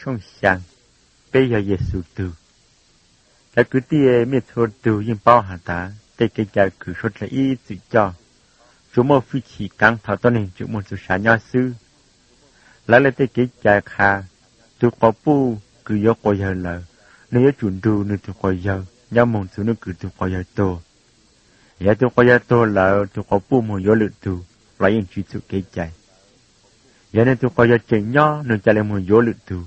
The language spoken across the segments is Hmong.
Kooj xyaa, peb yog Yexus tug. Cov kwv tij mej txhua tug yeej paub has tas tej kev cai kws suav dlawg ib txwm coj tsuas muaj fwj chim kaav thaum tuab neeg tseem muaj txuj sa nyob xwb. Lawv le tej kev cai qha, tug quas puj kws yuav quas yawg lawm, nwg yuav tsum nrug nwg tug quas yawg nyob moog txug nub kws tug quas yawg tuag. Yog tug quas yawg tuag lawm tug quas puj moog yuav lwm tug los yeej tsi txhum kev cai. Yog nwg tug quas yawg tseem nyob nwg ca le moog yuav lwm tug,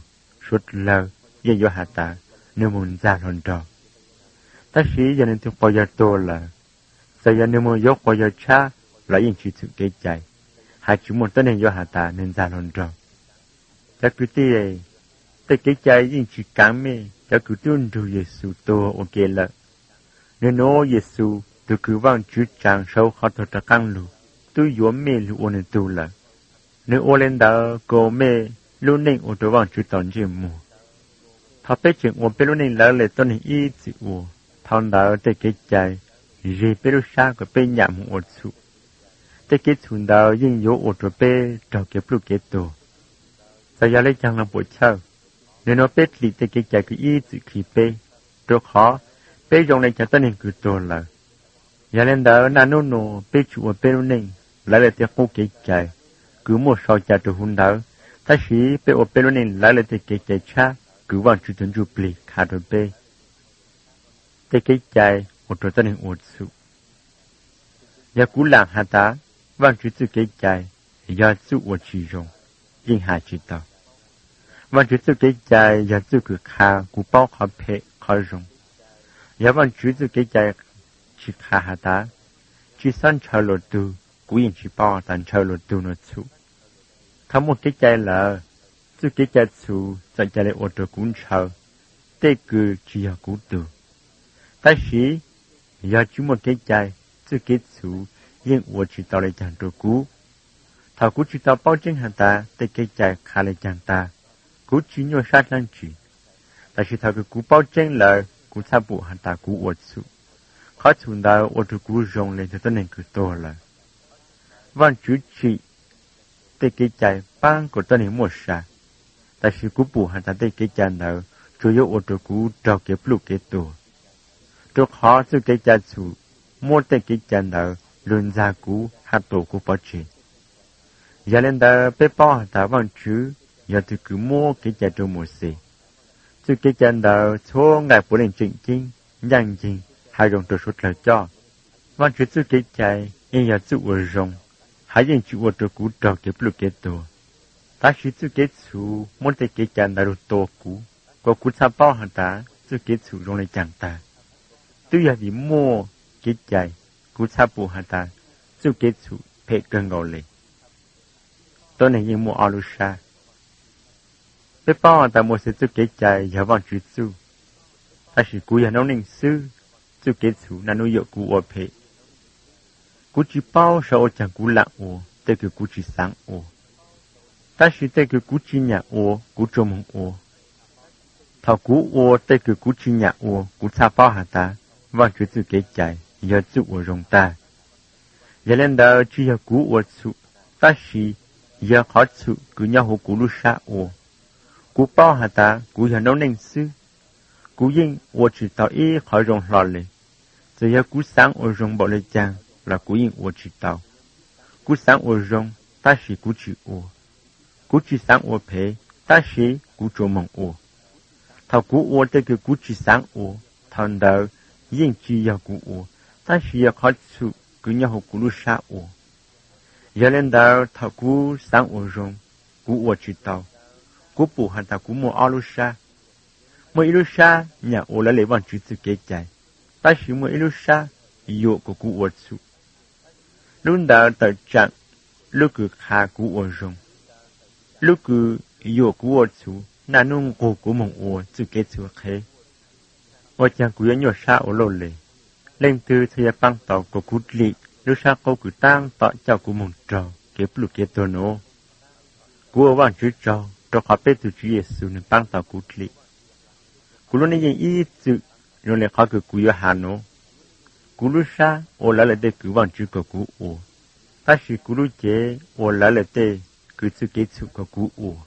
suav dlawg yeej yuav has tas nwg moog ntxag hluas nraug. Tab sis yog nwg tug quas yawg tuag lawm, txawm yog nwg moog yuav quas yawg tshab los yeej tsi txhum kev cai, has tsi muaj tuab neeg yuav has tas nwg ntxag hluas nraug. Cov kwv tij, tej kev cai yeej tsi kaav mej cov kws tub nrug Yexus tuag ua ke lawm. Nwg nuav Yexus tug kws Vaajtswv tsaa sau qhov tuag rov qaab lug tub yuav mej lug ua nwg tug lawm. Nwg ua le ntawd kuas mej lub neej ua rua Vaajtswv tau ntsej muag. Thaus peb tseem ua peb lub neej lawv le tuab neeg ib txwm ua, thaus ntawd tej kev cai zeg peb lub sab kuas peb nyam moog ua txhum. Tej kev txhum ntawd yeej yuav ua rua peb raug kev pluj kev tuag. Txawm yog le caag los puam chawj, nwg nuav peb dlim tej kev cai kws ib txwm khi peb, rua qhov peb zoo le caag tuab neeg kws tuag lawm. Yog le ntawd naj nub nuav peb tsi ua peb lub neej lawv le tej qub kev cai kws muaj sau ca rua huv ntawd, tab sis peb ua peb lub neej lawv le tej kev cai tshab kws Vaajtswv tug Ntsujplig qha rua peb. Tej kev cai ua rua tuab neeg ua txhum. Yog kuv lam has tas Vaajtswv txuj kev cai yog txuj uas tsi zoo, yeej has tsi tau. Vaajtswv txuj kev cai yog txuj kws qha kuv paub qhov phem qhov zoo. Yog Vaajtswv txuj kev cai tsi qha has tas tsi xob ntshaw luas tug, kuv yeej tsi paub tas ntshaw luas tug nuav txhum. Thaus muaj kev cai lawm, txuj kev cai txhum txawm ca le ua rua kuv ntshaw tej kws tsi yog kuv tug. Tab sis yog tsi muaj kev cai, txuj kev txhum yeej ua tsi tau le caag rua kuv. Thaus kuv tsi tau paub tseeb has tas tej kev cai qha le caag tag, kuv tsi nyuaj sab dlaab tsi. Tab sis thaus kws kuv paub tseeb lawm kuv txhaj pum has tas kuv ua txhum. Qhov txhum ntawd ua rua kuv zoo le tug tuab neeg kws tuag lawm. Vaajtswv tsim tej kev cai paab kuas tuab neeg muaj sa, tab sis kuv pum has tas tej kev cai ntawd tsuas yuav ua rua kuv raug kev pluj kev tuag. Rua qhov txuj kev cai txhum muab tej kev cai ntawd lug ntxag kuv hab tua kuv pov tseg. Yog le ntawd peb paub has tas Vaajtswv yog tug kws muab kev cai rua Mauxes. Txuj kev cai ntawd txhua nqai puav leej tseem ceeb, ncaaj nceeg, hab zoo rua suav dlawg coj. Vaajtswv txuj kev cai yeej yog txuj uas zoo, hab yeej tsi ua rua kuv raug kev pluj kev tuag. Tab sis txuj kev txhum muab tej kev cai ntawd lug tua kuv, kuas kuv txhaj paub has tas txuj kev txhum zoo le caag tag. Twb yog vim muaj kev cai, kuv txhaj pum has tas txuj kev txhum phem kawg nkaus le. Tuab neeg yeej muaj ob lub sab. Peb paub has tas Mauxes txuj kev cai yog Vaajtswv txuj, tab sis kuv yog noob neej xwb, txuj kev txhum naj nub yuam kuv ua phem. Kuv tsi paub sau ua caag kuv lam ua tej kws kuv tsi xaav ua, tab sis tej kws kuv tsi nyam ua kuv tsuas moog ua. Thaus kuv ua tej kws kuv tsi nyam ua kuv txhaj paub has tas Vaajtswv txuj kev cai yog txuj uas zoo tag. Yog le ntawd tsi yog kuv ua txhum, tab sis yog qhov txhum kws nyob huv kuv lub sab ua. Kuv paub has tas kuv yog noob neej xwb, kuv yeej ua tsi tau ib qhov zoo hlo le. Txawm yog kuv xaav ua zoo npaum le caag los kuv yeej ua tsi tau. Kuv xaav ua zoo, tab sis kuv tsi ua. Kuv tsi xaav ua phem, tab sis kuv tsuas moog ua. Thaus kuv ua tej kws kuv tsi xaav ua, thaus ntawd yeej tsi yog kuv ua, tab sis yog qhov txhum kws nyob huv kuv lub sab ua. Yog le ntawd thaus kuv xaav ua zoo, kuv ua tsi tau. Kuv pum has tas kuv muaj ob lub sab. Muaj ib lub sab nyam ua lawv le Vaajtswv txuj kev cai, tab sis muaj ib lub sab yuam kuas kuv ua txhum. Lub ntawd tawm tsaam lub kws qha kuv ua zoo. Lub kws yuam kuv ua txhum naj nub nqug kuv moog ua txuj kev txhum qhev. Ua caag kuv yuav nyuaj sab ua luaj le? Leej twg txhaj yuav paab tau kuas kuv dlim lub sab qub kws taab tom coj kuv moog raug kev pluj kev tuag nuav? Kuv ua Vaajtswv tsaug rua qhov peb tug Tswv Yexus nwg paab tau kuv dlim. Kuv lub neej yeej ib txwm zoo le qhov kws kuv yuav has nuav. Kuv lub sab ua lawv le tej kws Vaajtswv kom kuv ua, tab sis kuv lub cev ua lawv le tej kws txuj kev txhum kom kuv ua.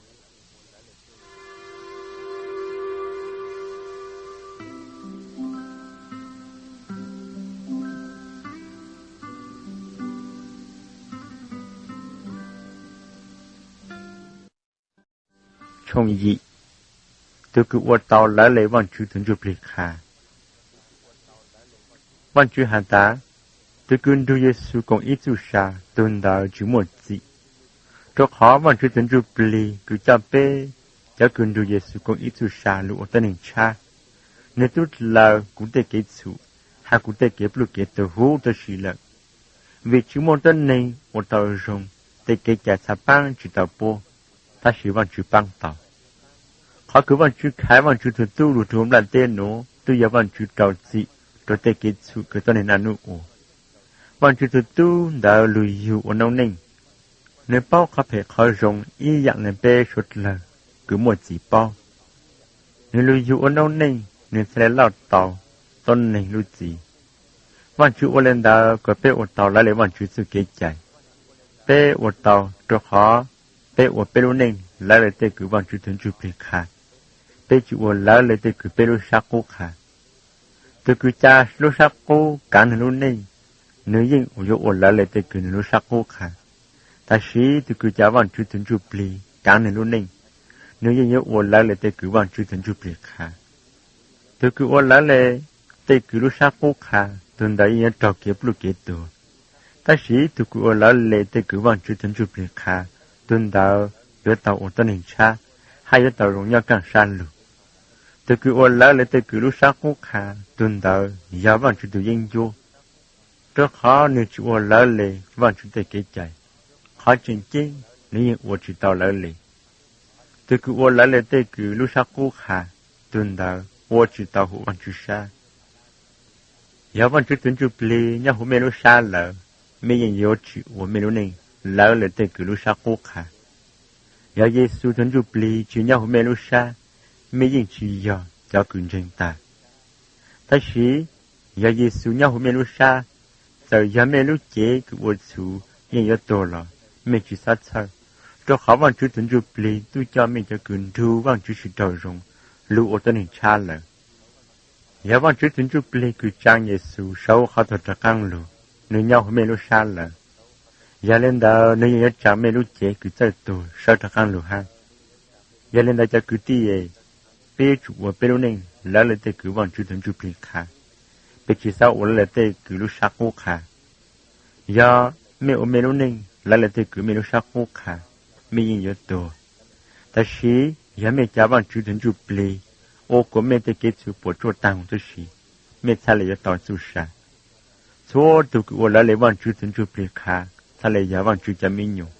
Thooj yim, tus kws ua tau lawv le Vaajtswv tug Ntsujplig qha. Vaajtswv has tas, tus kws nrug Yexus koom ib txuj sa, tug ntawd tsi muaj txim, rua qhov Vaajtswv tug Ntsujplig kws coj peb cov kws nrug Yexus koom ib txuj sa lug ua tuab neeg tshab, nwg tub dlaws kuv tej kev txhum, has kuv tej kev pluj kev tuag huv tuab si lawm. Vim tsi muaj tuab neeg ua tau zoo, tej kev cai txhaj paab tsi tau puab, tab sis Vaajtswv paab tau. Qhov kws Vaajtswv khaiv Vaajtswv tug tub lug rua nplaj teb nuav tub yog Vaajtswv rau txim rua tej kev txhum kws tuab neeg naj nub ua. Vaajtswv tug tub ntawd lug yug ua noob neej, nwg paub qhov phem qhov zoo ib yaam le peb suav dlawg kws muaj txim paub. Nwg lug yug ua noob neej, nwg txhaj le loj tau tuab neeg lub txim. Vaajtswv ua le ntawd kuas peb ua tau lawv le Vaajtswv txuj kev cai. Peb ua tau rua qhov peb ua peb lub neej lawv le tej kws Vaajtswv tug Ntsujplig qha, peb tsi ua lawv le tej kws peb lub sab qub qha. Tug kws ca lub sab qub kaav nwg lub neej, nwg yeej yuav ua lawv le tej kws nwg lub sab qub qha. Tab sis tug kws ca Vaajtswv tug Ntsujplig kaav nwg lub neej, nwg yeej yuav ua lawv le tej kws Vaajtswv tug Ntsujplig qha. Tug kws ua lawv le tej kws lub sab qub qha, tug ntawd yeej yuav raug kev pluj kev tuag. Tab sis tug kws ua lawv le tej kws Vaajtswv tug Ntsujplig qha, tug ntawd yuav tau ua tuab neeg tshab, hab yuav tau zoo nyob kaaj sab lug. Tug kws ua lawv le tej kws lub sab qub qha, tug ntawd yog Vaajtswv tug yeeb ncuab, rua qhov nwg tsi ua lawv le Vaajtswv tej kev cai. Qhov tseem ceeb, nwg yeej ua tsi tau lawv le. Tug kws ua lawv le tej kws lub sab qub qha, tug ntawd ua tsi tau huv Vaajtswv sab. Yog Vaajtswv tug Ntsujplig nyob huv mej lub sab lawm, mej yeej yuav tsi ua mej lub neej lawv le tej kws lub sab qub qha. Yog Yexus tug Ntsujplig tsi nyob huv mej lub sab, mej yeej tsi yog cov kws ntseeg tag. Tab sis yog Yexus nyob huv mej lub sab, txawm yog mej lub cev kws ua txhuv yeej yuav tuag los mej tsi xob txhawj, rua qhov Vaajtswv tug Ntsujplig tub coj mej cov kws nrug Vaajtswv sib raug zoo lug ua tuab neeg tshab lawm. Yog Vaajtswv tug Ntsujplig kws tsaa Yexus sawv huv qhov tuag rov qaab lug, nwg nyob huv mej lub sab lawm, yog le ntawd nwg yeej yuav tsaa mej lub cev kws txawj tuag sawv rov qaab lug hab. Yog le ntawd cov kwv tij, peb yuav tsum ua peb lub neej lawv le tej kws Vaajtswv tug Ntsujplig qha, peb tsi xob ua lawv le tej kws lub sab qub qha. Yog mej ua mej lub neej lawv le tej kws mej lub sab qub qha, mej yeej yuav tuag. Tab sis yog mej ca Vaajtswv tug Ntsujplig ua kuas mej tej kev txhum puam tsuaj taag huv tuab si, mej txhaj le yuav tau txuj sa. Txhua tug kws ua lawv le Vaajtswv tug Ntsujplig qha txhaj le yog Vaajtswv cov miv nyuas,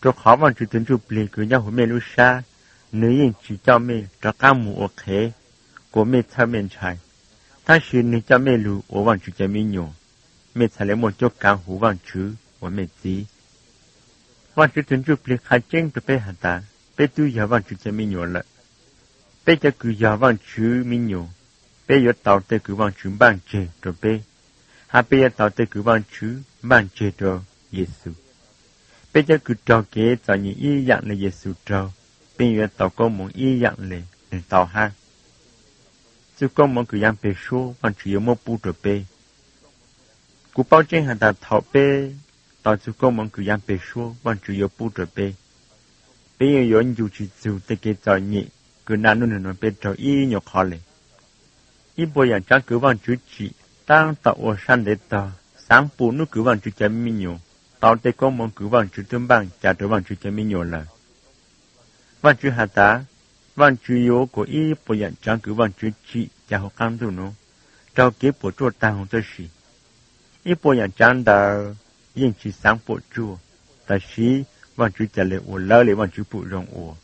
rua qhov Vaajtswv tug Ntsujplig kws nyob huv mej lub sab, nwg yeej tsi coj mej rov qaab moog ua qhev kuas mej txhawj mej ntshai, tab sis nwg coj mej lug ua Vaajtswv cov miv nyuas, mej txhaj le muaj cuab kaav huv Vaajtswv ua mej txiv. Vaajtswv tug Ntsujplig qha tseeb rua peb has tas, peb tub yog Vaajtswv cov miv nyuas lawm. Peb cov kws yog Vaajtswv miv nyuas, peb yuav tau tej kws Vaajtswv npaaj tseg rua peb, hab peb yuav tau tej kws Vaajtswv npaaj tseg rua Yexus. Peb cov kws raug kev txom nyem ib yaam le Yexus raug, peb yuav tau koob moov ib yaam le nwg tau hab. Txuj koob moov kws yaav peg suab Vaajtswv yuav muab pub rua peb. Kuv paub tseeb has tas thaum peb tau txuj koob moov kws yaav peg suab Vaajtswv yuav pub rua peb, peb yeej yuav ncu tsi txug tej kev txom nyem kws naj nub nwg nuav peb raug ib nyuas qhov le. Ib puas yaam tsaav kws Vaajtswv tsim taab tom ua sab ntev tog xaav pum nub kws Vaajtswv cov miv nyuas tau tej koob moov kws Vaajtswv tub npaaj ca rua Vaajtswv cov miv nyuas lawm. Vaajtswv has tas, Vaajtswv yuav kuas ib puas yaam tsaav kws Vaajtswv tsim ca huv qaab ntuj nuav raug kev puam tsuaj taag huv tuab si. Ib puas yaam tsaav ntawd yeej tsi xaav puam tsuaj, tab sis Vaajtswv ca le ua lawv le Vaajtswv pum zoo ua.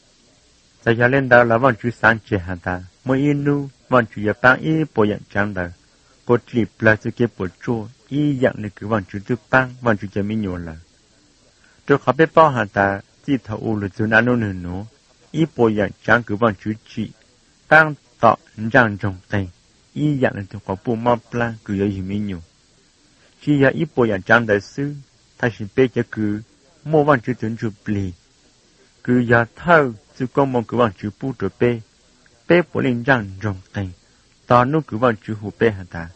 Txawm yog le ntawd los Vaajtswv xaav tseg has tas muaj ib nub Vaajtswv yuav paab ib puas yaam tsaav ntawd kuas dlim plawg txuj kev puam tsuaj ib yaam le kws Vaajtswv tub paab Vaajtswv cov miv nyuas lawm. Rua qhov peb paub has tas txij thaum u lug txug naj nub nwg nuav, ib puas yaam tsaav kws Vaajtswv tsim taab tom ntsaj ntsoog qeeg ib yaam le tug quas puj mob plaab kws yuav yug miv nyuas. Tsi yog ib puas yaam tsaav ntawd xwb, tab sis peb cov kws muaj Vaajtswv tug Ntsuj Plig, kws yog thawj txuj koob moov kws Vaajtswv pub rua peb, peb puav leej ntsaj ntsoog qeeg tog nub kws Vaajtswv hu peb has tas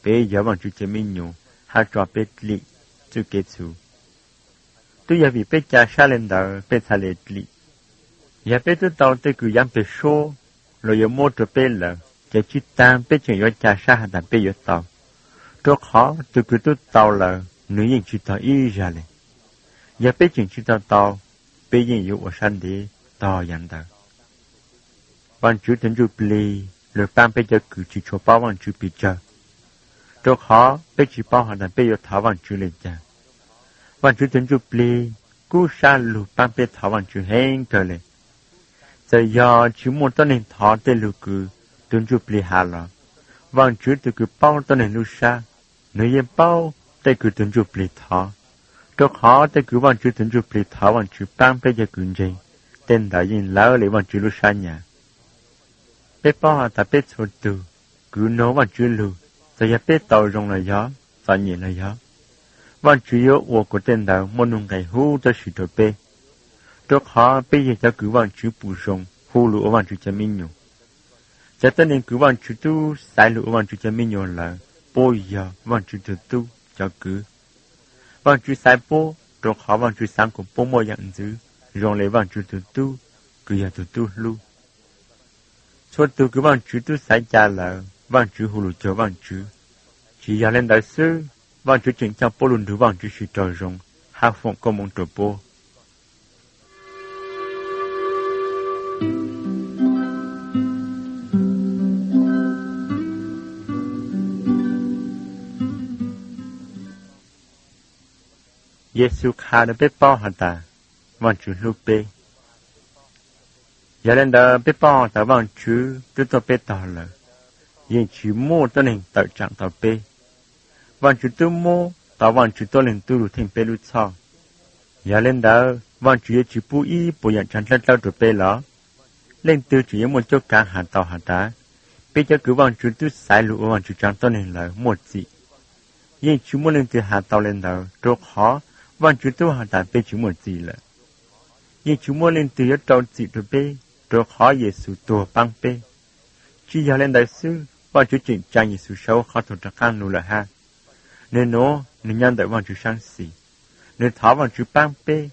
peb yog Vaajtswv cov miv nyuas hab tso peb dlim txuj kev txhum. Twb yog vim peb ca sab le ntawd peb txhaj le dlim. Yog peb twb tau tej kws yav peg suab luag yuav muab rua peb lawm, ces tsis taag peb tseem yuav ca sab has tas peb yuav tau, rua qhov tug kws twb tau lawm nwg yeej tsis tog ib zag le. Yog peb tseem tsis tau tau, peb yeej yuav ua sab ntev tog yam ntawd. Vaajtswv tug Ntsuj Plig lug paab peb cov kws tsis tshua paub Vaajtswv pes tsawg, rua qhov peb tsis paub has tas peb yuav thov Vaajtswv le caag. Vaajtswv tug Ntsuj Plig kub sab lug paab peb thov Vaajtswv heev kawg le. Txawm yog tsis muaj tuab neeg thov tej lug kws tug Ntsuj Plig has los, Vaajtswv tug kws paub tuab neeg lub sab, nwg yeej paub tej kws tug Ntsuj Plig thov, rua qhov tej kws Vaajtswv tug Ntsuj Plig thov Vaajtswv paab peb cov kws ntseeg, tej ntawd yeej lawv le Vaajtswv lub sab nyam. Peb paub has tas peb txhua tug kws nug Vaajtswv lug, txawm yog peb tau zoo los yog txom nyem los yog, Vaajtswv yuav ua kuas tej ntawd muaj nuj nqes huv tuab si rua peb, rua qhov peb yog cov kws Vaajtswv pum zoo hu lug ua Vaajtswv cov mi nyuam. Cov tuab neeg kws Vaajtswv tub xaiv lug ua Vaajtswv cov mi nyuam lawm, puab yog Vaajtswv tug tub cov kwv. Vaajtswv xaiv puab rua qhov Vaajtswv xaav kuas puab muaj yaam ntxwv zoo le Vaajtswv tug tub kws yog tug tub hlub. Txhua tug kws Vaajtswv tub xaiv ca lawm, Vaajtswv hu lug cuag Vaajtswv. Tsis yog le ntawd xwb, Vaajtswv tseem coj puab lug nrug Vaajtswv sib raug zoo hab foom koob moov rua puab. Yexus qha rua peb paub has tas Vaajtswv hlub peb. Yog le ntawd peb paub has tas Vaajtswv twb tuaj peb tog lawm, yeej tsis muaj tuab neeg tawm tsaam tau peb. Vaajtswv twb muab tau Vaajtswv tuab Leeg Tub lug theej peb lub txhoj. Yog le ntawd Vaajtswv yuav tsis pub ib puas yaam tsaav dlawb dlawb rua peb los? Leej twg tseem yuav muaj cuab kaav has tau has tas peb cov kws Vaajtswv tub xaiv lug ua Vaajtswv tsaav tuab neeg lawm muaj txim? Yeej tsis muaj leej twg has tau le ntawd, rua qhov Vaajtswv tub has tas peb tsis muaj txim lawm. Yeej tsis muaj leej twg yuav rau txim rua peb, rua qhov Yexus tuag paab peb. Tsis yog le ntawd xwb, Vaajtswv tseem tsaa Yexus sawv huv qhov tuag rov qaab lug lawm hab. Nwg nuav nwg nyob ntawm Vaajtswv saab xis, nwg thov Vaajtswv paab peb.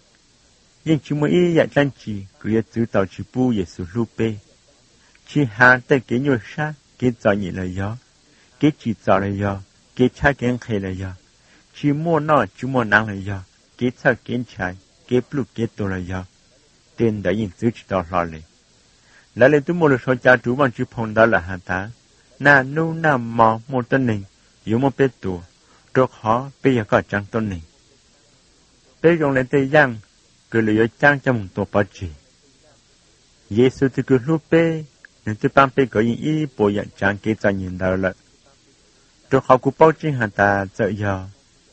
Yeej tsis muaj ib yaam dlaab tsi kws yuav txwv tau tsis pub Yexus hlub peb. Tsis has tej kev nyuaj sab, kev txom nyem los yog, kev tsim txom los yog, kev tshaib kev nqhis los yog, tsis muaj noj tsis muaj naav los yog, kev txhawj kev ntshai, kev pluj kev tuag los yog, tej ntawd yeej txwv tsis tau hlo le. Lawv le tub muaj lug sau ca rua Vaajtswv phoo ntawv lawm has tas, naj nub naj mo muaj tuab neeg yuav muab peb tua, rua qhov peb yog koj tsaav tuab neeg. Peb zoo le tej yaaj kws lawv yuav caab coj moog tua pov tseg. Yexus tug kws hlub peb, nwg twb paab peb kov yeej ib puas yaam tsaav kev txom nyem ntawd lawm. Rua qhov kuv paub tseeb has tas txawm yog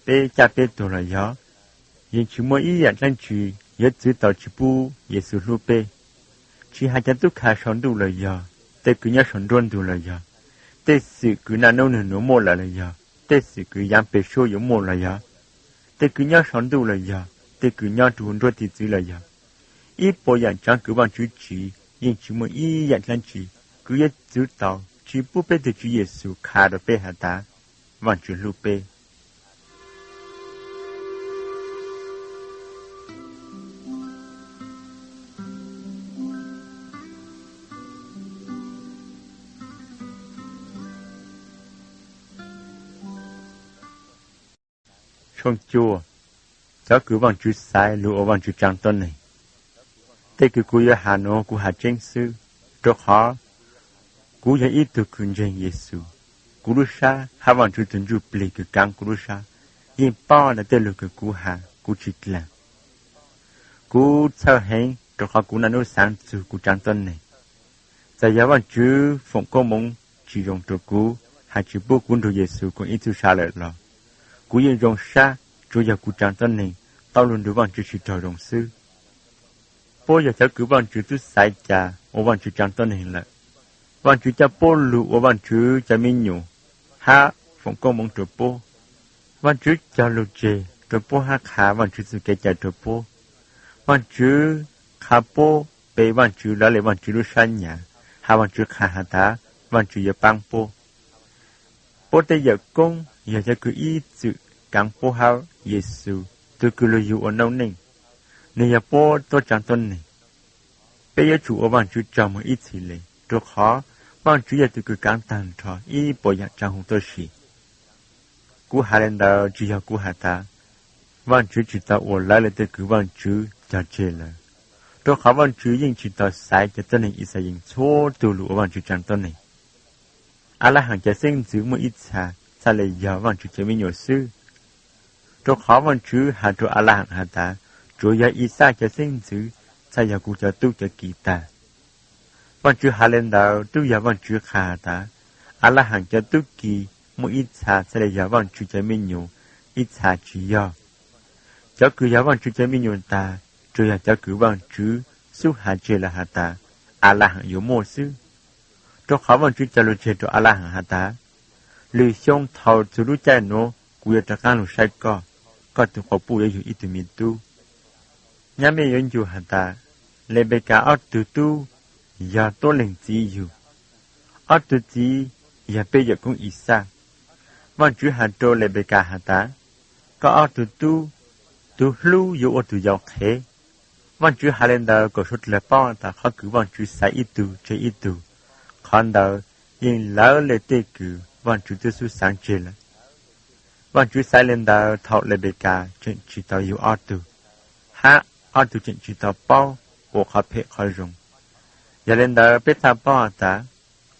peb caj peb tuag los yog, yeej tsis muaj ib yaam dlaab tsi yuav txwv tau tsis pub Yexus hlub peb. Tsis has cov tub kha sau ntuj los yog, tej kws nyob sau nruab ntug los yog, tej xwm kws naj nub nwg nuav muaj lawm los yog, tej xwm kws yaav peg suab yuav muaj los yog, tej kws nyob sau ntuj los yog, tej kws nyob rua nruab tiv txwv los yog, ib puas yaam tsaav kws Vaajtswv tsiv yeej tsis muaj ib yaam dlaab tsi kws yuav txwv tau tsis pub peb tug Tswv Yexus kha rua peb has tas Vaajtswv hlub peb. Tshooj cuaj, cov kws Vaajtswv xaiv lug ua Vaajtswv tsaav tuab neeg. Tej kws kuv yuav has nuav kuv has tseeb xwb, rua qhov kuv yog ib tug kws ntseeg Yexus. Kuv lub sab hab Vaajtswv tug Ntsuj Plig kws kaav kuv lub sab yeej paub tas tej lug kws kuv has kuv tsis dlaag. Kuv txhawj heev rua qhov kuv naj nub xaav txug kuv tsaav tuab neeg. Txawm yog Vaajtswv foom koob moov tsis zoo rua kuv, has tsis pub kuv nrug Yexus koom ib txuj sa lawm los, kuv yeej zoo sab tsuav yog kuv tsaav tuab neeg tau lug nrug Vaajtswv sib raug zoo xwb. Puab yog cov kws Vaajtswv tub xaiv ca ua Vaajtswv tsaav tuab neeg lawm. Vaajtswv coj puab lug ua Vaajtswv cov mi nyuam hab foom koob moov rua puab. Vaajtswv cog lug tseg rua puab hab qha Vaajtswv txuj kev cai rua puab. Vaajtswv qha puab pe Vaajtswv lawv le Vaajtswv lub sab nyam, hab Vaajtswv qha has tas Vaajtswv yuav paab puab. Puab tej yawm koob yog cov kws ib txwm kaav puab hab Yexus tug kws lug yug ua noob neej. Nwg yog puab tuab tsaav tuab neeg. Peb yuav tsum ua Vajtswv tsaug mus ib txhis le, rau qhov Vajtswv yog tus kws kaav taag nrho ib puas yaam tsaa huv tuab si. Kuv has le ntawd tsis yog kuv has tas Vajtswv tsis tau ua lawv le tej kws Vajtswv cog tseg lawm, rau qhov Vajtswv yeej tsis tau xaiv cov tuab neeg Yixalayees txhua tug lug ua Vajtswv tsaa tuab neeg. Alahaas cov xeeb ntxwv muaj ib txha txhaj le yog Vajtswv cov me nyuam xwb, rau qhov Vajtswv has rua Alahaas has tas, tsuav yog Ixaj cov xeeb ntxwv txhaj yog kuv cov tub cov ki tag. Vajtswv has le ntawd tub yog Vajtswv qha has tas, Alahaas cov tub ki muaj ib txha txhaj le yog Vajtswv cov me nyuam, ib txha tsis yog. Cov kws yog Vajtswv cov me nyuam tag, tsuas yog cov kws Vajtswv xub has tseg lawm has tas Alahaas yuav muaj xwb, rau qhov Vajtswv cog lug tseg rua Alahaas has tas, lwm xyoo thaus txug lub caij nuav kuv yuav rov qaab lug saib koj, koj tug quas puj yuav yug ib tug me tub. Nyab mej yuav ncu has tas, Lepekas ob tug tub yog tuab leeg txiv yug, ob tug txiv yog peb yawm koob Ixaj. Vajtswv has rua Lepekas has tas, koj ob tug tub, tug hlub yuav ua tug yau qhev. Vajtswv has le ntawd kom suav dlawg paub tas qhov kws Vajtswv xaiv ib tug tseg ib tug, qhov ntawd yeej lawv le tej kws Vajtswv twb xub xaav tseg lawm. Vajtswv xaiv le ntawd thaum Lepekas tseem tsis tau yug ob tug, hab ob tug tseem tsis tau paub ua qhov phem qhov zoo. Yog le ntawd peb txhaj paub has tas,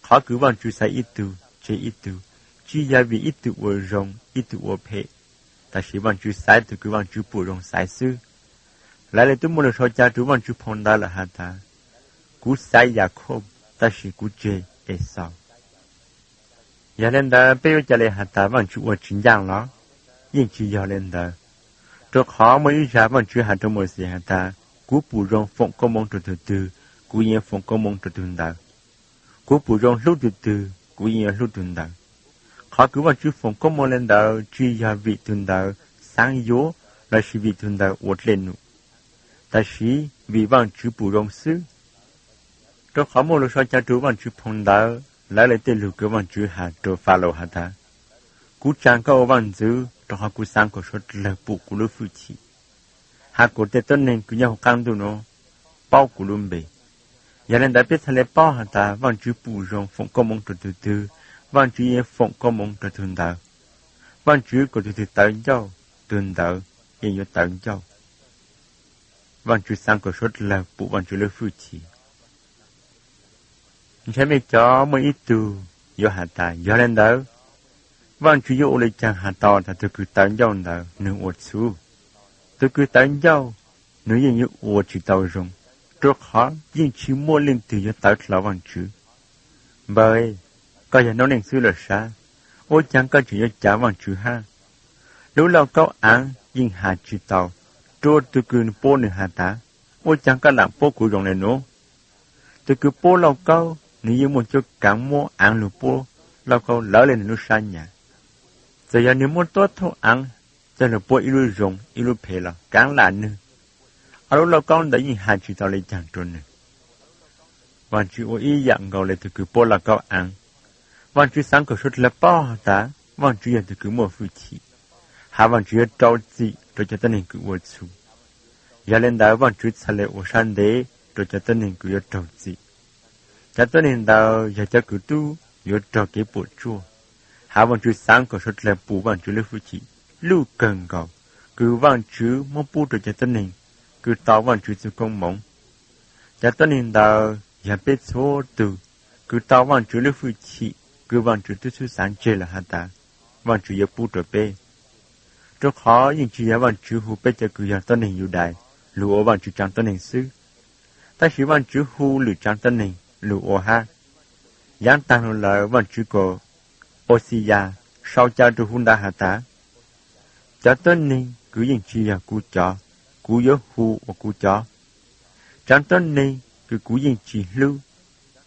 qhov kws Vajtswv xaiv ib tug tseg ib tug, tsis yog vim ib tug ua zoo ib tug ua phem, tab sis Vajtswv xaiv tug kws Vajtswv pum zoo xaiv xwb. Lawv le tub muaj lug sau ca rua Vajtswv phoo ntawv lawm has tas, kuv xaiv Yakhauj tab sis kuv tseg Exaus. Yog le ntawd peb yuav ca le has tas Vajtswv ua tsis ncaaj los? Yeej tsis yog le ntawd. Rua qhov muaj ib zag Vajtswv has rua Mauxes has tas, kuv pum zoo foom koob moov rua tug twg, kuv yeej yuav foom koob moov rua tug ntawd. Kuv pum zoo hlub tug twg, kuv yeej yuav hlub tug ntawd. Qhov kws Vajtswv foom koob moov le ntawd tsis yog vim tug ntawd xaav yuav lossis vim tug ntawd ua dlej num, tab sis vim Vajtswv pum zoo xwb. Rua qhov muaj lug sau ca rua Vajtswv phoo ntawv, lawv le tej lug kws Vajtswv has rua Falaus has tas, kuv tsaa koj ua vaaj ntxwv rua qhov kuv xaav kom suav dlawg pum kuv lub fwj chim, has kom tej tuab neeg kws nyob huv qaab ntuj nuav paub kuv lub npe. Yog le ntawd peb txhaj le paub has tas Vajtswv pum zoo foom koob moov rua tug twg, Vajtswv yeej foom koob moov rua tug ntawd. Vajtswv kom tug twg tawv ncauj, tug ntawd yeej yuav tawv ncauj. Vajtswv xaav kom suav dlawg pum Vajtswv lub fwj chim. Ntshai mej cov muaj ib tug yuav has tas, yog le ntawd, Vajtswv yuav ua le caag has tau tas tug kws tawv ncauj ntawd nwg ua txhuv? Tug kws tawv ncauj, nwg yeej yuav ua tsis tau zoo, rua qhov yeej tsis muaj leej twg yuav tawv dlhau Vajtswv. Npawg, koj yog noob neej xwb lawm sab, ua caag koj tseem yuav cav Vajtswv hab? Lub lauj kaub aav yeej has tsis tau rua tug kws puab nwg has tas, ua caag koj lam puab kuv zoo le nuav? Tug kws puab lauj kaub nwg yeej muaj cuab kaav muab aav lug puab lauj kaub lawv le nwg lub sab nyam. Txawm yog nwg muab tuab thoob aav coj lug puab ib lub zoo ib lub phem los kaav lam nwg, ob lub lauj kaub ntawd yeej has tsis tau le caag rua nwg. Vajtswv ua ib yaam nkaus le tug kws puab lauj kaub aav. Vajtswv xaav kom suav dlawg paub has tas Vajtswv yog tug kws muaj fwj chim, has Vajtswv yuav rau txim rua cov tuab neeg kws ua txhuv. Yog le ntawd Vajtswv txhaj le ua sab ntev rua cov tuab neeg kws yuav raug txim. Cov tuab neeg ntawd yog cov kws tub yuav raug kev puam tsuaj, has Vajtswv xaav kom suav dlawg pum Vajtswv lub fwj chim luj kawg nkaus kws Vajtswv muab pub rua cov tuab neeg kws tau Vajtswv txuj koob moov. Cov tuab neeg ntawd yog peb txhua tug kws tau Vajtswv lub fwj chim kws Vajtswv tub xub xaav tseg lawm has tas Vajtswv yuav pub rua peb. Rua qhov yeej tsis yog Vajtswv hu peb cov kws yog tuab neeg Yudais lug ua Vajtswv tsaav tuab neeg xwb, tab sis Vajtswv hu lwm tsaav tuab neeg lug ua hab. Yaav taag lug lawm Vajtswv kom Auxiyas sau ca rua huv ntawd has tas, cov tuab neeg kws yeej tsis yog kuv cov, kuv yuav hu ua kuv cov. Tsaav tuab neeg kws kuv yeej tsis hlub,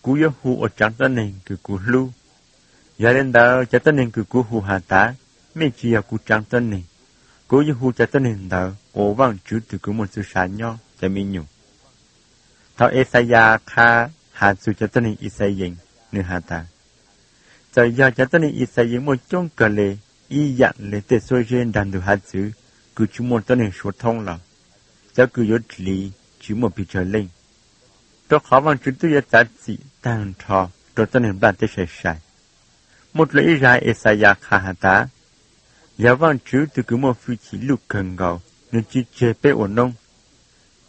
kuv yuav hu ua tsaav tuab neeg kws kuv hlub. Yog le ntawd cov tuab neeg kws kuv hu has tas, mej tsis yog kuv tsaav tuab neeg, kuv yuav hu cov tuab neeg ntawd ua Vajtswv tug kws muaj txuj sa nyob cov me nyuam. Thaum Exayas qha has txug cov tuab neeg Ixayees, nwg has tas, txawm yog cov tuab neeg Ixayees muaj coob kawg le, ib yaam le tej xuab zeb nraag ntug hav txwv kws tsis muaj tuab neeg suav thoob los, cov kws yuav dliv tsis muaj pes tsawg leej. rau qhov Vajtswv twb yuav txav txim tag nrho rau tuab neeg nplaj teb sai sai. Muaj dlua ib zag Ixayas qha has tas, yog Vajtswv tus kws muaj hwj chim luj kawg nkaus, nws tsis tseg peb ua noob,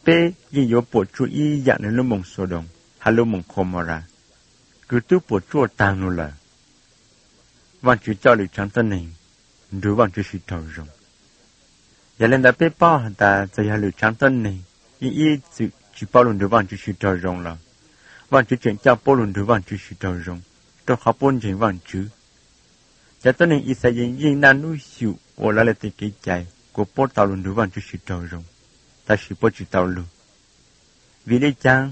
peb yeej yuav puam tsuaj ib yam li lub moos Xaudoos hab lub moos Khaumoras, kws twb puam tsuaj taag lug lawm. Vajtswv coj lwm tsaav tuab neeg nrug Vajtswv sib raug zoo. Yog le ntawd peb paub has tas txawm yog lwm tsaav tuab neeg yeej ib txwm tsis paub lug nrug Vajtswv sib raug zoo los, Vajtswv tseem coj puab lug nrug Vajtswv sib raug zoo, rau qhov puab ntseeg Vajtswv. Cov tuab neeg Ixayees yeej naj nub xyum ua lawv le tej kev cai kuas puab tau lug nrug Vajtswv sib raug zoo, tab sis puab tsis tau lug. Vim le caag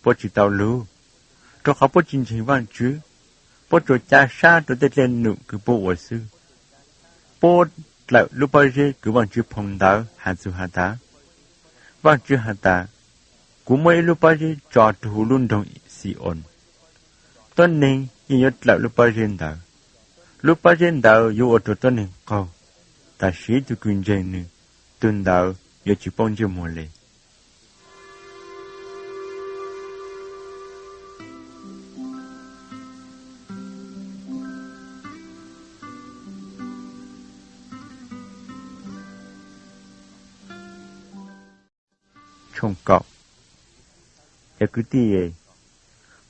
puab tsis tau lug? Rau qhov puab tsis ntseeg Vajtswv, puab tsuas ca sab rua tej dlej num kws puab ua xwb. Puab dlawm lub pob zeb kws Vajtswv phoo ntawv has txug has tas, Vajtswv has tas, kuv muab ib lub pob zeb tso rua huv lub nroog Xi-oos. Tuab neeg yeej yuav dlawm lub pob zeb ntawd. Lub pob zeb ntawd yuav ua rua tuab neeg qaug, tab sis tug kws ntseeg nws, tug ntawd yuav tsis poob ntsej muag le. Cov kwv tij,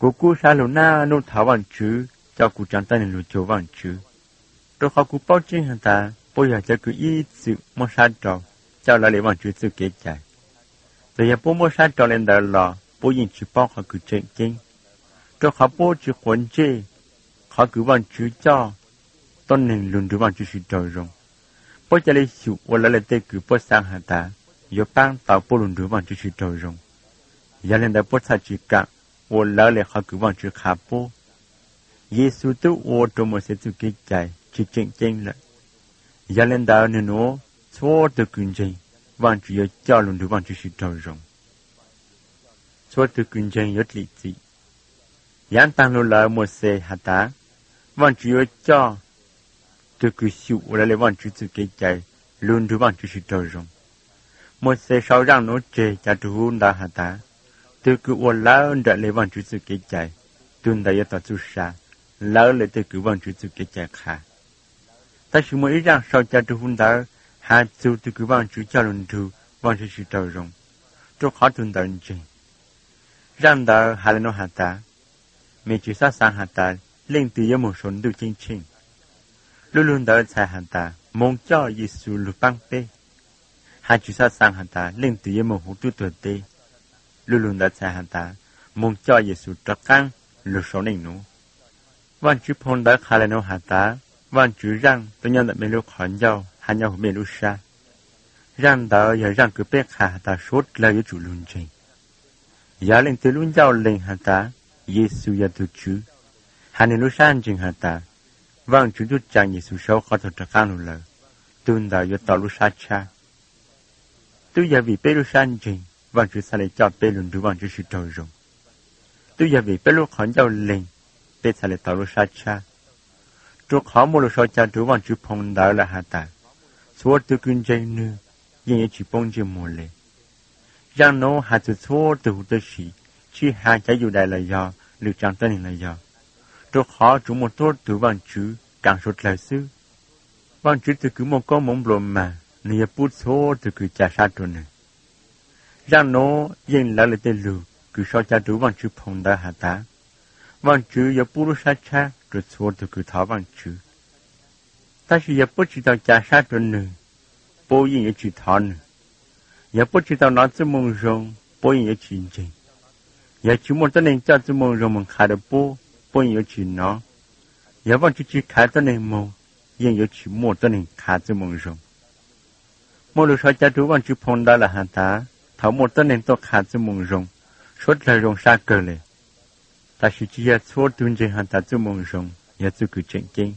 kuv kub sab lug naj nub thov Vajtswv coj kuv tsaav tuab neeg lug cuag Vajtswv, rau qhov kuv paub tseeb has tas puab yog cov kws ib txwm muab sab rua coj lawv le Vajtswv txuj kev cai. Txawm yog puab muab sab rua le ntawd los puab yeej tsis paub qhov kws tseem ceeb, rau qhov puab tsis quav ntsej qhov kws Vajtswv coj tuab neeg lug nrug Vajtswv sib raug zoo. Puab ca le xyum ua lawv le tej kws puab xaav has tas yuav paab tau puab lug nrug Vajtswv sib raug zoo. Yog le ntawd puab txhaj tsis kaam ua lawv le qhov kws Vajtswv qha puab. Yexus twb ua rua Mauxes txuj kev cai tsis tseem ceeb lawm. Yog le ntawd nwg nuav txhua tug kws ntseeg, Vajtswv yuav coj lug nrug Vajtswv sib raug zoo. Txhua tug kws ntseeg yuav dlim txim. Yaav taag lug lawm Mauxes has tas, Vajtswv yuav coj tug kws xyum ua lawv le Vajtswv txuj kev cai lug nrug Vajtswv sib raug zoo. Mauxes sau zaaj nuav tseg ca rua huv ntawv has tas, tug kws ua lawv nraim le Vajtswv txuj kev cai, tug ntawd yuav tau txuj sa lawv le tej kws Vajtswv txuj kev cai qha. Tab sis muaj ib zaaj sau ca rua huv ntawv has txug tug kws Vajtswv coj lug nrug Vajtswv sib raug zoo, rua qhov tug ntawd ntseeg. Zaaj ntawv has le nuav has tas, mej tsis xob xaav has tas leej twg yuav moog sau ntuj ceeb tsheej. Lub lug ntawv txhais has tas moog coj Yexus lug paab peb. Hab tsis xob xaav has tas leej twg yuav moog huv tub tuag teb. Lub lug ntawv txhais has tas moog coj Yexus rov qaab lug sau neej nuav. Vajtswv phoo ntawv qha le nuav has tas, Vajtswv zaaj tuaj nyob ntawm mej lub qhov ncauj hab nyob huv mej lub sab. Zaaj ntawd yog zaaj kws peb qha has tas suav dlawg yuav tsum lug ntseeg. Yog leej twg lub ncauj lees has tas Yexus yog tug Tswv, hab nwg lub sab ntseeg has tas Vajtswv tub tsaa Yexus sab huv qhov tuag rov qaab lug lawm, tug ntawd yuav tau lub sab tshab. Twb yog vim peb lub sab ntseeg Vajtswv txhaj le coj peb lug nrug Vajtswv sib raug zoo. Twb yog vim peb lub qhov ncauj lees, peb txhaj le tau lub sab tshab. Rua qhov muaj lug sau ca rua Vajtswv phoo ntawv lawm has tas, txhua tug kws ntseeg nwg yeej yuav tsis poob ntsej muag le. Zaaj nuav has txug txhua tug huv tib si, tsis has cov Yudais los yog lwm tsaav tuab neeg los yog, rua qhov tsuas muaj tuab tug Vajtswv kaav suav dlawg xwb. Vajtswv tug kws muaj koob moov nplua mag, nwg yuav pub txhua tug kws ca sab rua nwg. Zaaj nuav yeej lawv le tej lug kws sau ca rua Vajtswv phoo ntawv has tas, Vajtswv yuav pub lub sab tshab rua txhua tug kws thov Vajtswv. Tab sis yog puab tsis tau ca sab rua nwg, puab yeej yuav tsis thov nwg. Yog puab tsis tau nov Txuj Moo Zoo, puab yeej yuav tsis ntseeg. Yog tsis muaj tuab neeg coj Txuj Moo Zoo moog qha rua puab, puab yeej yuav tsis nov. Yog Vajtswv tsis khav tuab neeg moog, yeej yuav tsis muaj tuab neeg qha Txuj Moo Zoo. Muaj lug sau ca rua Vajtswv phoo ntawv lawm has tas, thaum muaj tuab neeg tuaj qha Txuj Moo Zoo, suav dlawg zoo sab kawg le. Tab sis tsis yog txhua tug ntseeg has tas Txuj Moo Zoo yog txuj kws tseem ceeb.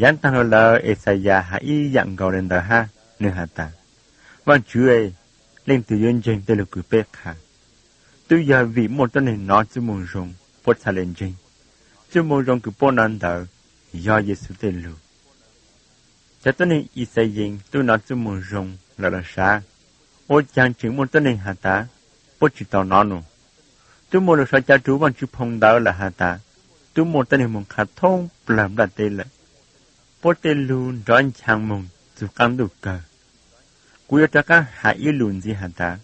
Yaav taag lug lawm Ixayas has ib yaam nkaus le ntawd hab, nwg has tas, Vajtswv, leej twg yuav ntseeg tej lug kws peb qha? Twb yog vim muaj tuab neeg nov Txuj Moo Zoo, puab txhaj le ntseeg. Txuj Moo Zoo kws puab nov ntawd yog Yexus tej lug. Cov tuab neeg Ixayees twb nov Txuj Moo Zoo lawm los sav, ua caag tseem muaj tuab neeg has tas puab tsis tau nov nuav? Twb muaj lus sau ca rau Vaajtswv phoo ntawv lawm has tas, twb muaj tuab neeg moog qha thoob plawg nplaj teb lawm. Puab tej lug nrov nchaang moog txug qaab ntuj kawg. Kuv yuav rov qaab has ib lus ntxiv has tas,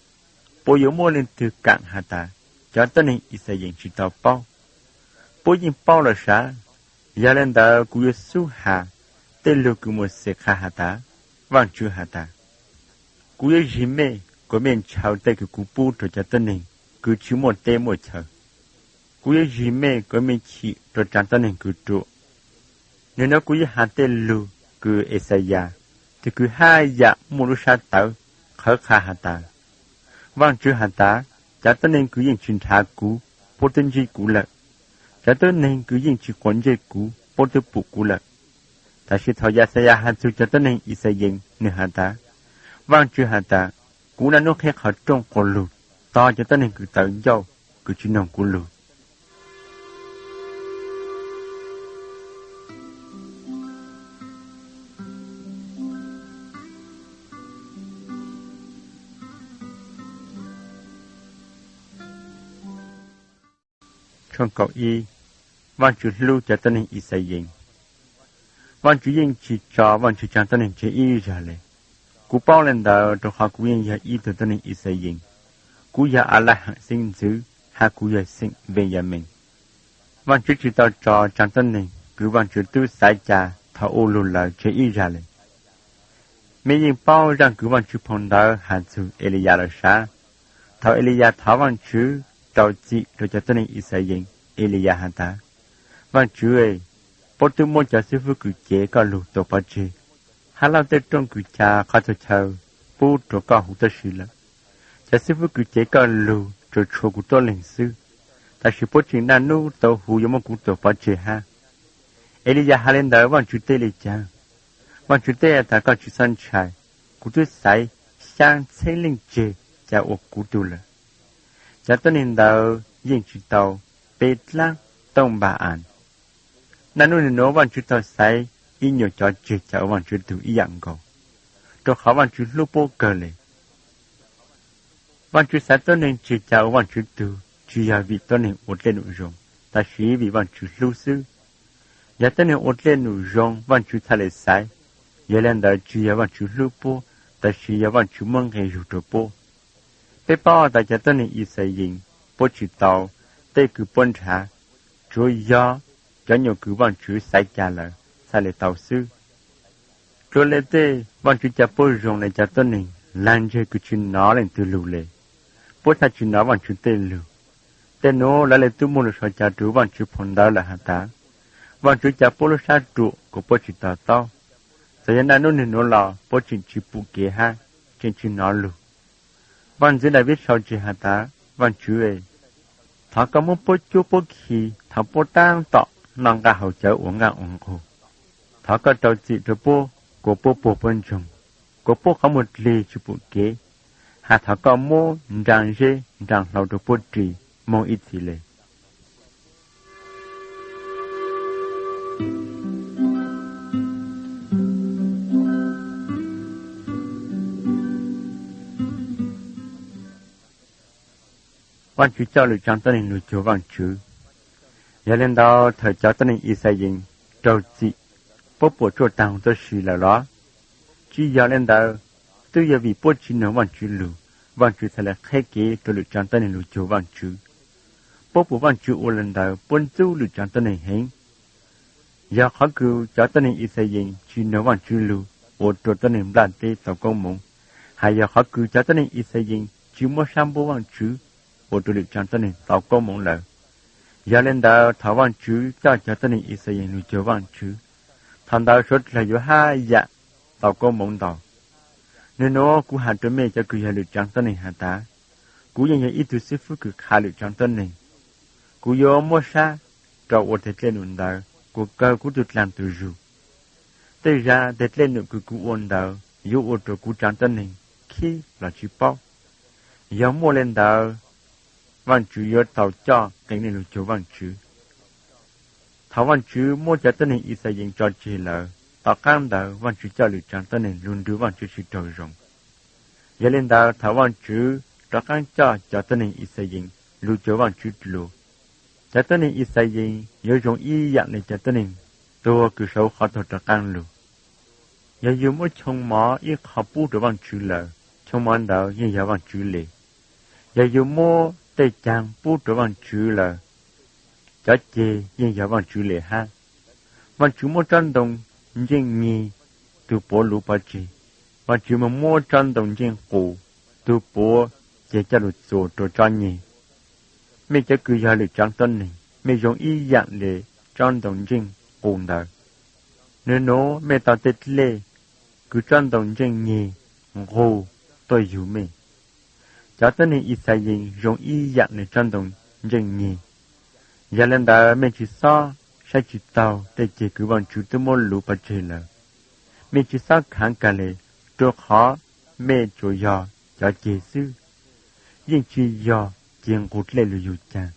puas yuav muaj leej twg kaam has tas, cov tuab neeg Yixalayees tsi tau paub? Puab yeej paub lawm sav. Yog le ntawd kuv yuav xub has tej lug kws Mauxes qha has tas, Vaajtswv has tas, kuv yuav zig mej kuas mej ntshaw tej kws kuv pub rua cov tuab neeg kws tsi muaj teb muaj chaw. Kuv yuav zig mej kuas mej chim rua tsaa tuab neeg kws ruam. Nwg nua kuv yuav has tej lug kws Yixalayees, tug kws haj yam muaj lub sab tawv, qhawv qha has tas, Vaajtswv has tas, cov tuab neeg kws yeej tsi nrhav kuv, puab twb ntsib kuv lawm. Cov tuab neeg kws yeej tsi quas ntsej kuv, puab twb pum kuv lawm. Tab sis thaus Yaxayas has txug cov tuab neeg Yixalayees, nwg has tas, Vaajtswv has tas, kuv naj nub qheb qhov rooj quas lug tog cov tuab neeg kws tawv ncauj, kws tsi noog kuv lug. Vaajtswv hlub cov tuab neeg Yixalayees. Vaajtswv yeej tsi tso Vaajtswv tsaa tuab neeg tseg ib zag le. Kuv paub le ntawd rua qhov kuv yeej yog ib tug tuab neeg Yixalayees. Kuv yog Alajhees xeeb ntxwv, hab kuv yog xeem Npeyamees. Vaajtswv tsi tau tso tsaa tuab neeg kws Vaajtswv tub xaiv ca thaus ua lug lawm tseg ib zag le. Mej yeej paub zaaj kws Vaajtswv phoo ntawv has txug Eliyas lawm sav. Thaus Eliyas thov Vaajtswv rau txim rua cov tuab neeg Yixalayees, Eliyas has tas, Vaajtswv, puab twb muab cov xwb fwb kws cev koj lug tua pov tseg, hab lauj tej rooj kws ca qhov txhua chaw pub rua koj huv tuab si lawm. Cov xwb fwb kws cev koj lug tsuas tshua kuv tuab leeg xwb, tab sis puab tseem naj nub tau huv yuav muab kuv tua pov tseg hab. Eliyas has le ntawd Vaajtswv teb le caag? Vaajtswv teb has tas, koj tsi xob ntshai, kuv twb xaiv xyaa txheeb leej tseg ca ua kuv tug lawm. Cov tuab neeg ntawd yeej tsi tau peb dlaab tooj npa as. Naj nub nwg nuav Vaajtswv tau xaiv ib nyuas cov tseg ca ua Vaajtswv tug ib yaam nkaus, rua qhov Vaajtswv hlub puab kawg le. Vaajtswv xaiv tuab neeg tseg ca ua Vaajtswv tug tsi yog vim tuab neeg ua dlej num zoo, tab sis vim Vaajtswv hlub xwb. Yog tuab neeg ua dlej num zoo Vaajtswv txhaj le xaiv, yog le ntawd tsi yog Vaajtswv hlub puab, tab sis yog Vaajtswv muab nqe zug rua puab. Peb paub tas cov tuab neeg Yixalayees puab tsi tau tej kws puab nrhav, tsuav yog cov nyuas kws Vaajtswv xaiv ca lawm txhaj le tau xwb. Dlua le tej Vaajtswv ca puab zoo le cov tuab neeg lag ntseg kws tsi nov leej twg lug le, puab txhaj tsi nov Vaajtswv tej lug. Tej nuav lawv le tub muaj lug sau ca rua Vaajtswv phoo ntawv lawm has tas, Vaajtswv ca puab lub sab ruam kuas puab tsi to taub. Txawm yog naj nub nwg nuav los puab tseem tsi pum kev hab tseem tsi nov lug. Vaaj ntxwv Daviv sau tseg has tas, Vaajtswv, thov koj muab puab cuab puab khi thaus puab taab tom noj nqaj haus cawv ua nqaj ua nqug. Thov koj rau txim rua puab kuas puab puag puab ntsoog, kuas puab qhov muag dlig tsi pum kev, has thov koj muab nraag zeb nraag hlau rua puab ris moog ib txhis le. Vaajtswv coj lwm tsaa tuab neeg lug cuag Vaajtswv. Yog le ntawd thaus cov tuab neeg Yixalayees raug txim, puab puam tsuaj taag huv tuab si lawm los? Tsi yog le ntawd, twb yog vim puab tsi noog Vaajtswv lug, Vaajtswv txhaj le qheb kev rua lwm tsaa tuab neeg lug cuag Vaajtswv. Puab pum Vaajtswv ua le ntawd puab ntxub lwm tsaa tuab neeg heev. Yog qhov kws cov tuab neeg Yixalayees tsi noog Vaajtswv lug ua rua tuab neeg nplaj teb tau koob moov, has yog qhov kws cov tuab neeg Yixalayees tsi muab sab npuab Vaajtswv ua rua lwm tsaa tuab neeg tau koob moov lawm. Yog le ntawd thaus Vaajtswv coj cov tuab neeg Yixalayees lug cuag Vaajtswv, thaus ntawd suav dlawg yuav haj yam tau koob moov ntau. Nwg nuav kuv has rua mej cov kws yog lwm tsaa tuab neeg has tas, kuv yeej yog ib tug xwb fwb kws qha lwm tsaa tuab neeg. Kuv yuav muab sab rua ua teg dlej num ntawd kuas kawg kuv tug dlaag tug zug. Tej zag teg dlej num kws kuv ua ntawd yuav ua rua kuv tsaa tuab neeg khib los tsi paub. Yog muaj le ntawd, Vaajtswv yuav tau coj qee neeg lug cuag Vaajtswv. Thaus Vaajtswv muab cov tuab neeg Yixalayees tso tseg lawm, tom qaab ntawd Vaajtswv coj lwm tsaa tuab neeg lug nrug Vaajtswv sib raug zoo. Yog le ntawd thaus Vaajtswv rov qaab coj cov tuab neeg Yixalayees lug cuag Vaajtswv dlua. Cov tuab neeg Ixayees yuav zoo ib yaam le cov tuab neeg tuag kws sau qhov tuag rov qaab lug. Yog yug muab choo mov ib qho pub rua Vaajtswv lawm, choo mov ntawd yeej yog Vaajtswv le. Yog yug muab tej caag pub rua Vaajtswv lawm, cov ceg yeej yog Vaajtswv le hab. Vaajtswv muab tsob ntoo ntseej nyeg, tug puav lub pov tseg. Vaajtswv moog muab tsob ntoo ntseej qus, tug puav ceg coj lug txuas rua tsob nyeg. Mej cov kws yog lwm tsaav tuab neeg, mej zoo ib yaam le tsob ntoo ntseej qus ntawd. Nwg nuav mej tau tej dlej kws tsob ntoo ntseej nyeg nqug tuaj yug mej. Cov tuab neeg Ixayees zoo ib yaam le tsob ntoo ntseej nyeg. Yog le ntawd mej tsi xob saib tsi taug tej ceg kws Vaajtswv tub muab lub pov tseg lawm. Mej tsi xob khaav kag le, rua qhov mej tsuas yog cov ceg xwb. Yeej tsi yog ceg nqug dlej lug yug caag,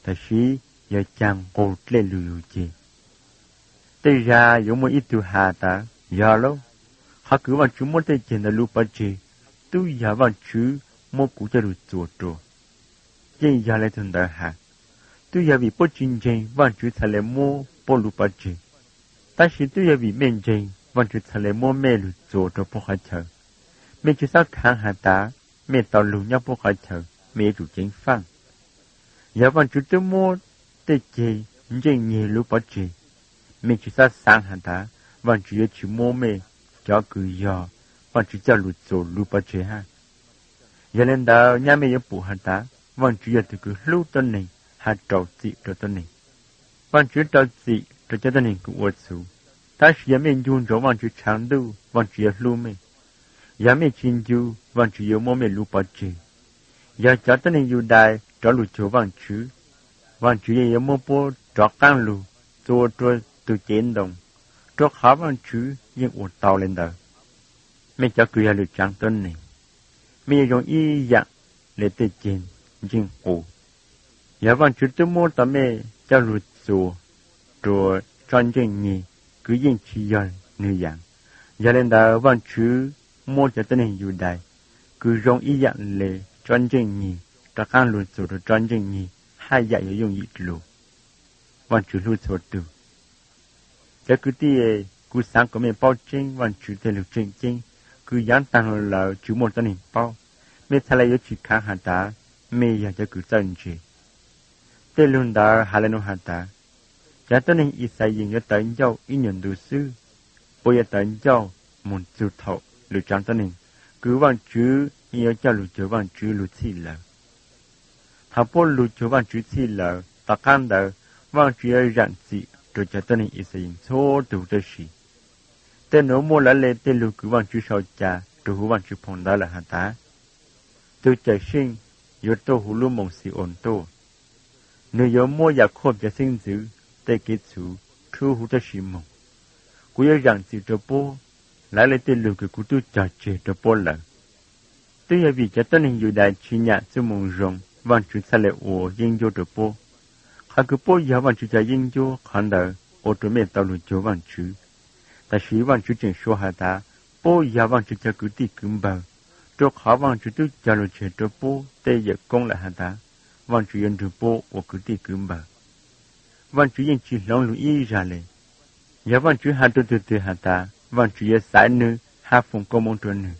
tab sis yog caag nqug dlej lug yug ceg. Tej zag yuav muaj ib tug has tas, yog lauj, qhov kws Vaajtswv muab tej ceg ntawd lub pov tseg, tub yog Vaajtswv muab kuv coj lug txuas rua. Yeej yog le tug ntawd has, tub yog vim puab tsi ntseeg Vaajtswv txhad le muab puab lub pov tseg. Tab sis tub yog vim mej ntseeg Vaajtswv txhad le muab mej lug txuas rua puab qhov chaw. Mej tsi xob khaav has tas, mej tau lug nyob puab qhov chaw, mej yuav tsum ceev faaj. Yog Vaajtswv tub muab tej ceg ntseej nyeg lub pov tseg, mej tsi xob xaav has tas, Vaajtswv yuav tsi muab mej cov kws yog Vaajtswv coj lug txuas lub pov tseg hab. Yog le ntawd nyab mej yuav pum has tas, Vaajtswv yog tug kws hlub tuab neeg hab rau txim rua tuab neeg. Vaajtswv rau txim rua cov tuab neeg kws ua txhuv. Tab sis yog mej ncu ntsoov Vaajtswv tshav ntuj, Vaajtswv yuav hlub mej. Yog mej tsi ncu, Vaajtswv yuav muab mej lub pov tseg. Yog cov tuab neeg Yudais rov lug cuag Vaajtswv, Vaajtswv yeej yuav muab puab rov qaab lug txua rua tug cev ntoo, rua qhov Vaajtswv yeej ua tau le ntawd. Mej cov kws yog lwm tsaav tuab neeg, mej yuav zoo ib yaam le tej ceg ntseej qus. Yog Vaajtswv tub muab tau mej coj lug txuas rua tsob ntseej nyeg kws yeej tsi yog nwg yaav. Yog le ntawd Vaajtswv muab cov tuab neeg Yudais kws zoo ib yaam le tsob ntseej nyeg rov qaab lug txuas rua tsob ntseej nyeg haj yam yuav yooj yim dlua. Vaajtswv hlub txhua tug. Cov kwv tij, kuv xaav kuas mej paub tseeb Vaajtswv tej lug tseem ceeb kws yaav taag lug lawm tsi muaj tuab neeg paub, mej txhad le yuav tsi khaav has tas mej yog cov kws txawj ntse. Tej lug ntawd has le nuav has tas, cov tuab neeg Ixayees yuav tawv ncauj ib nyuag ntu xwb, puab yuav tawv ncauj moog txug thaum lwm tsaav tuab neeg kws Vaajtswv yeej yuav coj lug cuag Vaajtswv lug txhij lawm. Thaum puab lug cuag Vaajtswv txhij lawm, tom qaab ntawd Vaajtswv yuav zaam txim rua cov tuab neeg Ixayees txhua tug huv tib si. Tej nuav muaj lawv le tej lug kws Vaajtswv sau ca rua huv Vaajtswv phoo ntawv lawm has tas, tug Cawmseej yuav tuaj huv lub moos Xi-oos tuaj. Nwg yuav muab Yakhob cov xeeb ntxwv tej kev txhum rhuav huv tib si moog. Kuv yuav zaam txim rua puab lawv le tej lug kws kuv tub cog tseg rua puab lawm. Twb yog vim cov tuab neeg Yudais tsi nyam txuj moo zoo, Vaajtswv txhad le ua yeeb ncuab rua puab. Qhov kws puab yog Vaajtswv cov yeeb ncuab, qhov ntawd ua rua mej tau lug cuag Vaajtswv. Tab sis Vaajtswv tseem suav has tas, puab yog Vaajtswv cov kwv tij kwv npawg, rua qhov Vaajtswv tub cog lug tseg rua puab tej yawm koob lawm has tas, Vaajtswv yuav nrug puab ua kwv tij kwv npawg. Vaajtswv yeej tsi hloov lug ib zag le. Yog Vaajtswv has rua tug twg has tas Vaajtswv yuav xaiv nwg hab foom koob moov rua nwg,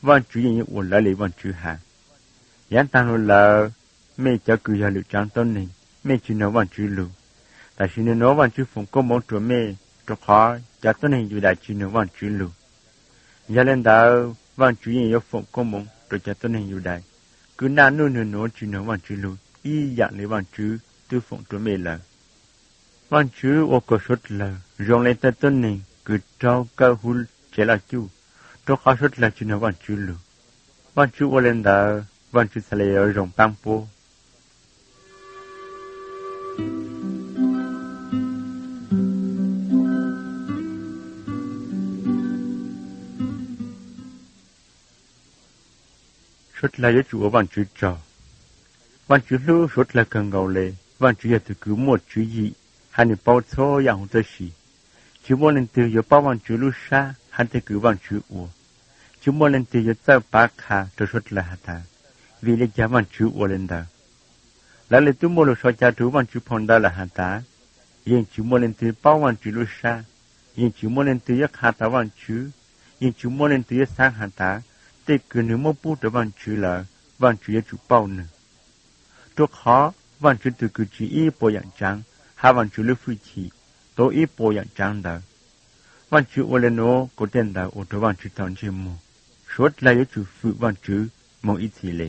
Vaajtswv yeej yuav ua lawv le Vaajtswv has. Yaav taag lug lawm, mej cov kws yog lwm tsaav tuab neeg, mej tsi noog Vaajtswv lug. Tab sis nwg nuav Vaajtswv foom koob moov rua mej, rua qhov cov tuab neeg Yudais tsi noog Vaajtswv lug. Yog le ntawd, Vaajtswv yeej yuav foom koob moov rua cov tuab neeg Yudais kws naj nub nwg nuav tsi noog Vaajtswv lug ib yaam le Vaajtswv tub foom rua mej lawm. Vaajtswv ua kom suav dlawg zoo le tej tuab neeg kws raug kaw huv tsev loj cuj, rua qhov suav dlawg tsi noog Vaajtswv lug. Vaajtswv ua le ntawd, Vaajtswv txhad le yuav zoo paab puab. Suav dlawg yuav tsum ua Vaajtswv tsaug. Vaajtswv hlub suav dlawg kawg nkaus le. Vaajtswv yog tug kws muaj tswv yim hab nwg paub txhua yaam huv tib si. Tsi muaj leej twg yuav paub Vaajtswv lub sab hab tej kws Vaajtswv ua. Tsi muaj leej twg yuav txawj pav qha rua suav dlawg has tas, vim le caag Vaajtswv ua le ntawd. Lawv li twb muaj lus sau cai rau Vajtswv phau ntawv lawm has tas: Yeej tsis muaj leej twg paub Vajtswv lub sab, yeej tsis muaj leej twg yuav qha tau Vajtswv, yeej tsis muaj leej twg yuav xaav has tas tej kws nwg muab pub rau Vajtswv lawm Vajtswv yuav tsum pauj nwg. Rua qhov Vajtswv tug kws tsim ib puas yaam tsaav hab Vajtswv lub fwj chim tuav ib puas yaam tsaav ntawd. Vajtswv ua le nuav kuas tej ntawd ua rua Vajtswv tau ntsej muag, suav dlawg yuav tsum fwm Vajtswv moog ib txhis le.